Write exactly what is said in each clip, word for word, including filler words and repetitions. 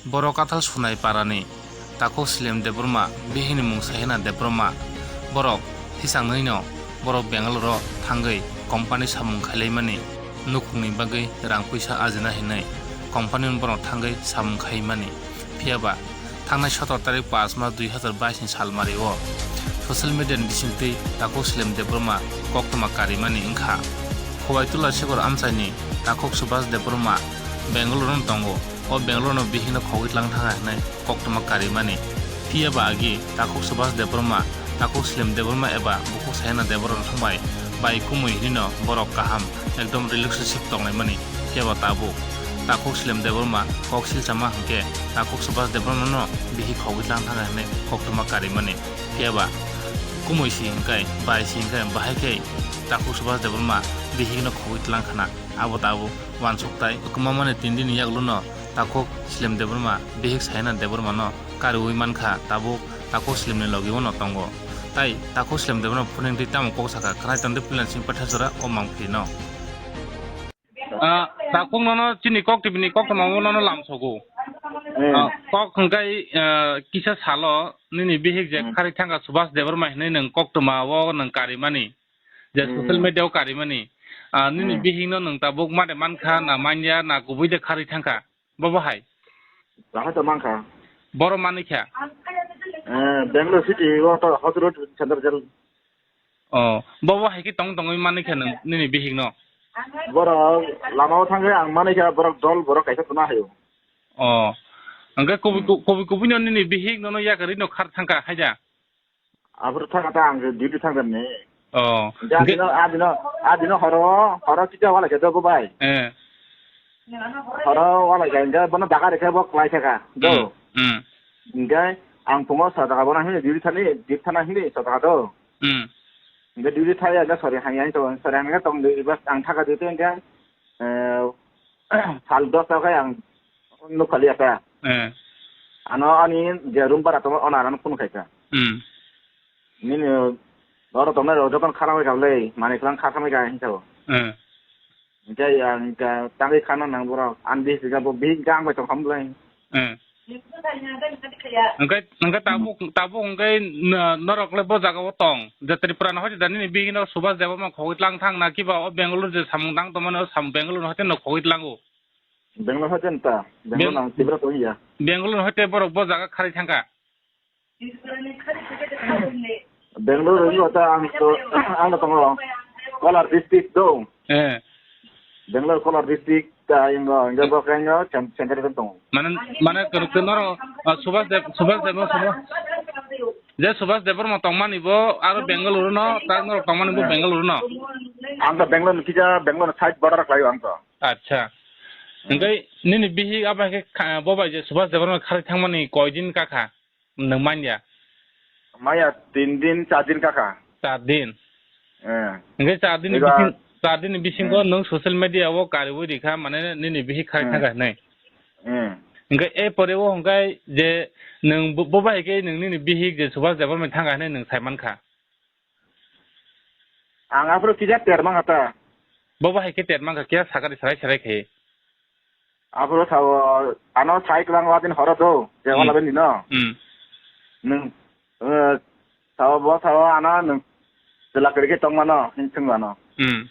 Borok Kathal Sunai parani takhuk Slem Debbarma bihikni mung Sahina Debbarma. Borok hisangnaino borok Bangalore-o thangwi company samung khailaimani nukhungni bagwi rang puisa ajina hinwi company-o borok thangwi samung khaimani. Phiyaba thangnai sotoro tarik pash mas dui hazar bais ni salmario social media ni bisingtwi takhuk Slem Debbarma koktwma karimani wngkha. Khowai Tulashikhor amchaini takhuk Subhas Debbarma Bangalore-o tongo. O Bangalore-no bihikno khogwi tlang thangkha hinwi koktwma karimani. Phiyaba agi takhuk Subhas Debbarma, takhuk Slem Debbarma eba bukhuk Sahina Debbarma thangbai bai kumui hinwino borok kaham ekdom relationship tonglaimani. Phiyaba tabuk takhuk Slem Debbarma kok silchama hwnkhe takhuk Subhas Debbarmano bihik khogwi tlang thangkha hinwi koktwma karimani. Phiyaba kumui si hwnkhe, bai si hwnkhe, bahai khe takhuk Subhas Debbarma bihikno khogwi tlang khana. Abo tabuk wansuk tai kwmamani tin dini yagulono takhuk Slem Debbarma bihik Sahina Debbarmano kariui mankha, tabuk takhuk Slemni logi-o no tongo. Tai takhuk Slem Debbarma phuningtwi tamo kok sakha, khwnai tongdi Puilansing Pathajora o mangphrino. Ah, takhuk nono chini kok tibini kok tongmao nono lamsogo. Hmm. Ah, kok hwnkhe, ah, kisa salo nini bihik je Hmm. kharwi thangkha Subhas Debbarma hinwi nwng koktwma o nwng karimani. Je Hmm. social media o karimani. Ah, nini Hmm. bihikno nwng tabuk made mankha na manya na kubui de kharwi thangkha. Bobo hai. Bahai to mankha. Boro manikha. Eh, Bangalore city o to Hot Road Center jail. Oh, bobo hai khe tong tongwi manikha nwng nini bihikno. Borok lama o thangwi ang manikha borok dol borok kaisa tongna hayo. Oh. Hwnkhe kubui Hmm. ku-, kubui kubui no nini bihik nono yakarwi no khar thangkha haida. Aphuru thangkha ta ang duty thangkha ni. Oh. Hwnkhe Hwnkhe adino, adino, adino horo, horo kisa wala khe dogo bai. Eh. Horo wala khe hwnkhe bono daga rekhe bo klai thaka. Do. Hmm. Hmm. Hwnkhe ang phungo sotaka bono hini duty thani, duty thana hini sotaka do. Hmm. Hwnkhe duty thaya hwnkhe sori hangya hini to, sori hangya tong di, bas ang thaka duty hwnkhe, eh, sal dos ta khe ang nuk khali asa. Eh. Ano ani je room bara tongo, ono ano phone khaika. Hmm. Nini oro tongnai rok jotono khana bai kha le, manwi kwlang kha khamai kha hinsa bo. Eh. Hingke ang ka tangwi khana nang borok, ang bihik sika bo bihik hingke ang bai tong kha mlai. Eh. Hingke, hingke tabuk, tabuk hingke no-, norok le bo jaga o tong, je Tripura no hoite da nini bihik no Subhas Debbarma khogwi tlang thang na kiba o Bangalore je samung tang tongmani o sam Bangalore no hoite no khogwi tlango. Bangalore hoite nta, Bangalore Beng-, nang Tripura tong ya. Bangalore no hoite borok bo jaga kharwi thangkha. Bangalore ringo ta ang to, ang to tongo Kolar district do. Eh. Bangalore Kolar district ta ingo, ingo bo khe ingo cen-, central tongo. Mane, mane kero ke noro, ah, Subhas Dev, Subhas Dev, Subhas, je Subhas Debbarma tongmani bo aro Bangalore no, ta noro tongmani bo Bangalore no. Ang to Bangalore ni kija, Bangalore side border khlaio ang to. Acha. Hmm. Hingke nini bihik abo hai khe kha-, bo bai je Subhas Debbarma kharwi thangmani koi din kakha? Nwng manya? Maya tin din, char din kakha. Char din? Eh. Hingke char din ni Ega bising, char din ni bisingo Hmm. nwng social media o kariui rikha, mane nini bihik khai Hmm. thangkha hinui? Hmm. Hingke e pore o hingke je nwng bo, bo bai khe nwng nini bihik je Subhas Debbarma thangkha hinui nwng sai mankha? Ang aphuru kisa ter mankha ta. Bo bahai khe ter mankha, kisa sakari sarai sarai khe. Aphuru sao, ano sai kwbang wadin horo do, je Hmm. wala bini no. Hmm. Nwng, eh, sao bo sao ano nwng chwla kwrwi khe tongmano, hin swngmano. Hmm.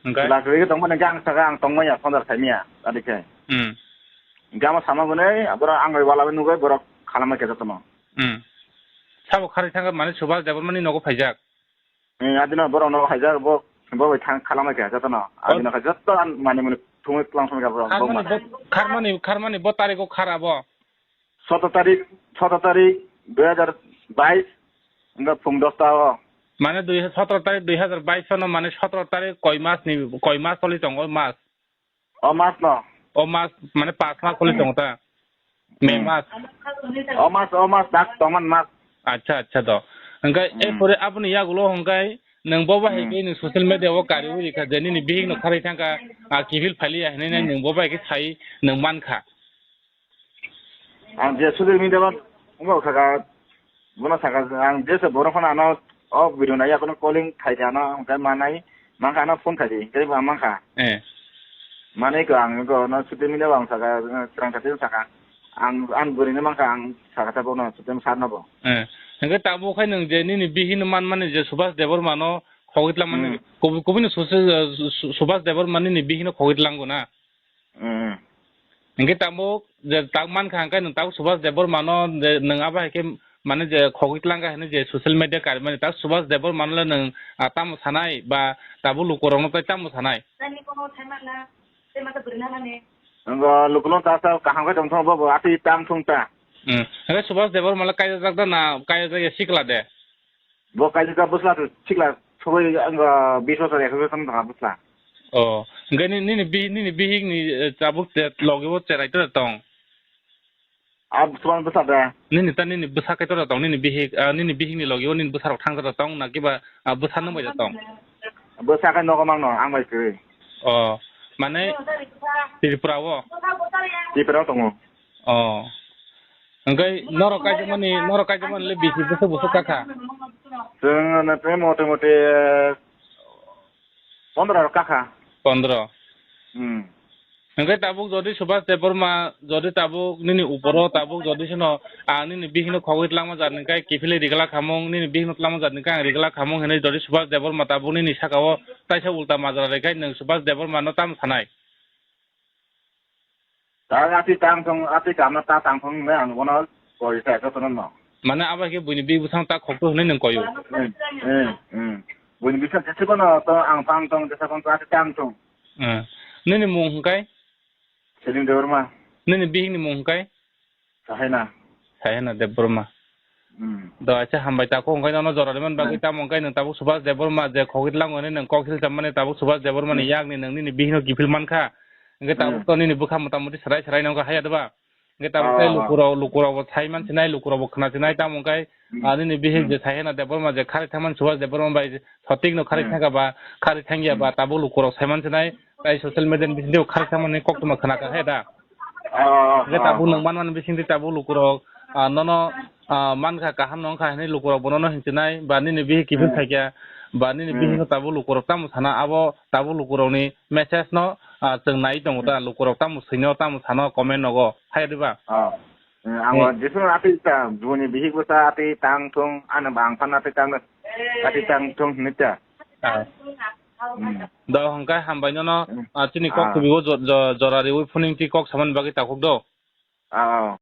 Hwnkhe? Chwla kwrwi khe tongmani hwnkhe ang saka ang tongmaya, phone rok saimaya, adi khe. Hmm. Hwnkhe amo sama hwnwi, borok ang bai wala bai nugwi borok khalamai khe jotono. Hmm. Sabo kharwi thangkha mane Subhas Debbarmani nogo phaijak? Hmm, adino borok nogo phaijak, bo, bo bai thang khalamai khe jotono. Oh. Adino khe jotto ang mani muni thumwi twlang thumwi kha borok, Kharmani bokma. Bo, kharmani, kharmani bo tariko khar abo? Soto tarik, soto tarik dui hajar bais, wngkha phung dosta o. Mane dui, sotoro tarik dui hajar bais no, mane sotoro tarik koi mas ni, koi mas toli tongo mas? O mas no. O mas, mane pas mas toli Hmm. tongo ta? May Hmm. mas? O mas, o mas, dak tongman mas. Acha, acha do. Hingke Hmm. e pore aboni yagulo hingke nwng bo bahai Hmm. khe nwng social media o kariui rikha je nini bihik no Hmm. kharwi thangkha, a, kiphil phailiya hinui Hmm. nwng bo bahai khe sai nwng mankha. Ang je social media o wngkha kha, bono sakha, ang jesa borok phano ano o video nai, akono calling khai kha ano, hwnkhe manai, mankha ano phone khai di, hwnkhe bo mankha. Eh. Mane ko ang ko no social media o ang saka, eh, srang kati saka. Ang, ang bwrwi no mankha ang saka ta bono social media no bo. Eh, hingke tabuk khai nwng je nini bihik no man mani je Subhas Debbarma no khogwi tlang mani, Hmm. kubu-, kubuni social, eh, Su-, Su-, Subhas Debbarma nini bihik no khogwi tlango na. Hmm. Hingke tabuk je tak mankha hingke nwng tabuk Subhas Debbarma no je nwng abo hai khe mane je khogwi tlangkha hwnwi je social media karimani tak Subhas Debbarma no le nwng, ah, tamo sanai ba tabuk lukurok no tai tamo sanai? Nwng lukurok ta sa kaham khe tongthok bo, bo atwi tang thung ta. Hmm. Hingke Subhas Debbarma le kaijak da na kaijak ya sikla de? Bo kaijak bwsla to sikla sogwi ang bis bosor ekso bosor tong bwsla. Oh, hingke ni-, nini bi-, nini bihik ni, eh, tabuk te logi bo cherai tora tong? A bwsla bwsa de. Nini ta nini bwsa kai tora tong, nini bihik, ah, nini bihik ni logi o nini bwsa rok thang tora tong, na kiba, ah, bwsa nung bai tong? Bwsa kai nogo mang no, ang bai kwrwi. Oh, mane Tripura o? Tripura o tongo. Oh. Hingke norok kaijakmani, norok kaijakmani le bisi bwswk bwswk kakha? Chwng no te mote mote, eh, pondro rok kakha. Pondro. Hmm. Hingke tabuk jodi Subhas Debbarma, jodi tabuk nini uporo tabuk jodi sino, ah, nini bihik no khogwi tlangma jat hingke kiphilwi rigla khamung, nini bihik no tlangma jat hingke ang rigla khamung hinwi jodi Subhas Debbarma tabuk nini saka o taisa ulta majra rikhe nwng Subhas Debbarma no tamo sanai? Ta ati tang thung, ati kamna ta tang thung hinwi ang bono koi sa ekso tono no. Mane abo khe buini bihik bwsang ta khokto hinwi nwng koyo? Hmm, hmm, hmm. Buini bihik jesa kono to ang tang thung, jesa kono to ati tang thung. Hmm. Nini mung hwnkhe? Selim Debbarma. Nini bihik ni mung hwnkhe? Sahena. Sahena Debbarma. Hmm. Do acha hambai tako hwnkhe nono jora rwmani bagwi Hmm. tamo hwnkhe nwng tabuk Subhas Debbarma je khogwi tlango hinwi nwng kok hilsa mani tabuk Subhas Debbarma ni Hmm. yak ni nwng nini bihik no kiphil mankha. Hwnkhe tabuk Hmm. to nini bwkha mota moti serai serai nangkha haya deba? Hwnkhe tabuk Ah, tei ah. lukurok, lukurok bo sai man sinai, lukurok bo khna sinai tamo hwnkhe Hmm. ah, nini bihik Hmm. je Sahena Debbarma je khari thangmani Subhas Debbarma bai sotik no khari Hmm. thangkha ba khari thangya ba Hmm. tabuk lukurok sai man sinai. Tai social media ni bisingtwi khari thangmani koktwma khna kha haya da? Ah, ah, Hwnkhe tabuk ah, nwng ah. manmani bisingtwi tabuk lukurok, ah, nono, ah, mankha kaham no wngkha hinwi lukurok bo nono hinchinai ba nini bihik kiphil Hmm. phaikha ba nini Hmm. bihik no tabuk lukurok tamo sana abo tabuk lukurok ni message no, ah, chwng nai tongo ta lukurok tamo swino tamo sano comment nogo haya diba? Ah. Eh, ang Hmm. o jesung ati ta buini bihik bwsa ati tang thung ano bang phan ati tang ati tang thung hinwi ta. Ah. Hmm. Do hwnkhe hambai nono, Hmm. ah, chini kok Ah. tubigo jo-, jo-, jora riwi phuning ti kok samani bagwi takhuk do. Ah, ah.